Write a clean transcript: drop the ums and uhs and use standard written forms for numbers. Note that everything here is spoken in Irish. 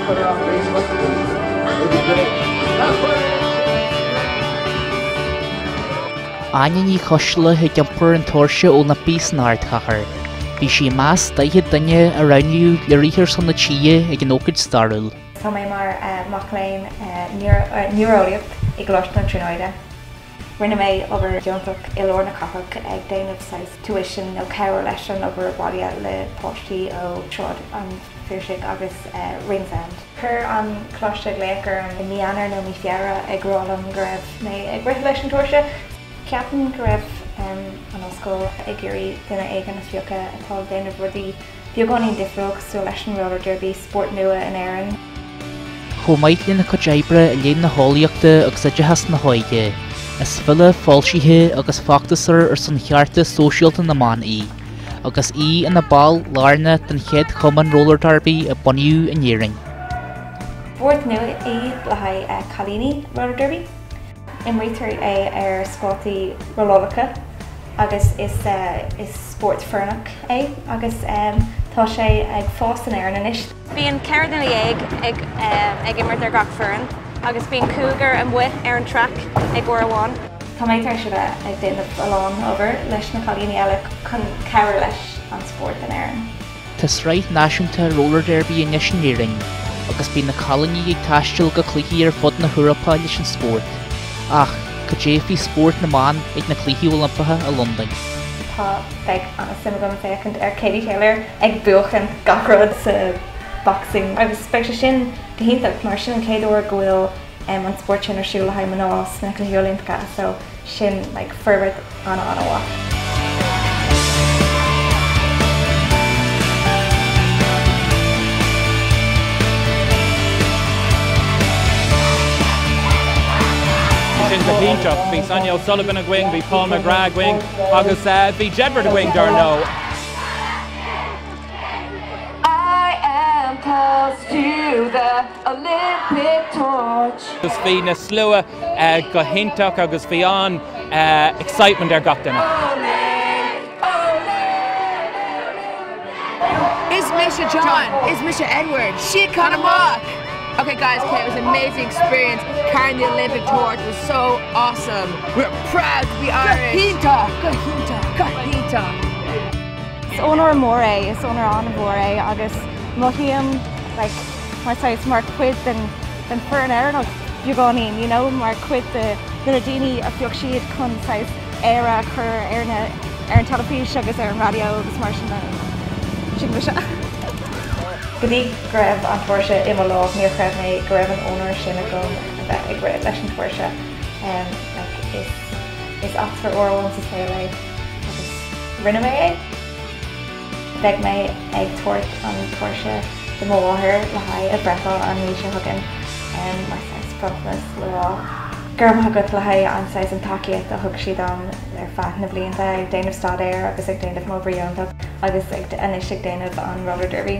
put it on Facebook? It'd be great. Áine Ní Choisdealbha ag iompar an tóirse Oilimpeach san ardchathair. Bhí sí i measc 40 duine a roghnaíodh le rith ar son na tíre ag an ócáid stairiúil. Tá mé mar mac léinn néareolaíocht i gColáiste na Tríonóide. Rinne mé obair deontach i lár na cathrach ag déanamh saghas tuition nó cabhair leis an obair baile le páistí ó Sráid an Phiarsaigh agus Ringsend. Chuir an coláiste glaoch orm i mí Eanáir nó mí Feabhra ag rá liom go raibh mé ag rith leis an tóirse. Ceapaim go raibh an ollscoil ag iarraidh duine éigin a phiocadh atá ag déanamh rudaí Beagáinín difriúil cosúil leis an roller derby, spórt nua in Éirinn. Chomh maith lena cuid oibre i léann na heolaíochta agus oideachas na hóige, is file foilsithe agus feachtasóir ar son chearta sóisialta na mban í, agus í ina ball lárnach den chéad chumann roller derby a bunaíodh in Éirinn. Spórt nua é le haghaidh cailíní, roller derby. Imrítear é ar scátaí rollálacha agus is is spórt foirneach é agus tá sé ag fás in Éirinn anois. Bíonn 14 duine ag ag imirt ar gach foireann agus bíonn cúigear amuigh ar an traic ag uair amháin. Tá mé tar éis a bheith ag déanamh a lán obair leis na cailíní eile chun cabhair leis an spórt in Éirinn. Tá sraith náisiúnta roller derby anois in Éirinn agus bíonn na cailíní ag taisteal go cluichí ar fud na hEorpa leis an spórt. Ach, cad é faoi spórt na mban ag na Cluichí Oilimpeacha i Londain? Tá, beidh an-suim agam féachaint ar Katie Taylor ag buachan gach rud sa boxing agus beidh sé sin go hiontach mar sin an chéad uair go bhfuil an spórt sin ar siúl le haghaidh mná sna Cluichí Oilimpeacha so sin like forbairt an-an-mhaith. Bhí sin go hiontach. Bhí Sonia O'Sullivan againn, bhí Paul McGrath againn agus bhí Jedward againn dar ndóigh. I am close to the Olympic torch. Agus bhí na slua go hiontach agus bhí an-excitement ar gach duine. Is mise John, is mise Edward, síocháin amach! Okay guys, okay, it was an amazing experience. Carrying the Olympic torch was so awesome. We're proud to be Irish. Go hiontach, go hiontach, go hiontach. Is onóir mór é, is onóir an-mhór é agus mothaím like, mar saghas mar chuid den den foireann Éireannach beagáinín, you know, mar chuid de na daoine a phioc siad chun saghas Éire a chur ar na ar an teilifís agus ar an raidió agus mar sin de. Sin mise. Go dtí go raibh an tóirse i mo lámh níor chreid mé go raibh an onóir sin agam a bheith ag rith leis an tóirse. Um, like, is, is eachtra uair amháin sa saol é agus rinne mé é. Beidh mé ag tabhairt an tóirse do mo mháthair le haghaidh a breithlá an mhí seo chugainn mar saghas bronntanas le rá go raibh maith agat le haghaidh an saghas an tacaíocht a thug sí dom ar feadh na blianta ag déanamh staidéir agus ag déanamh m'obair dheontach agus ag anois ag déanamh an roller derby.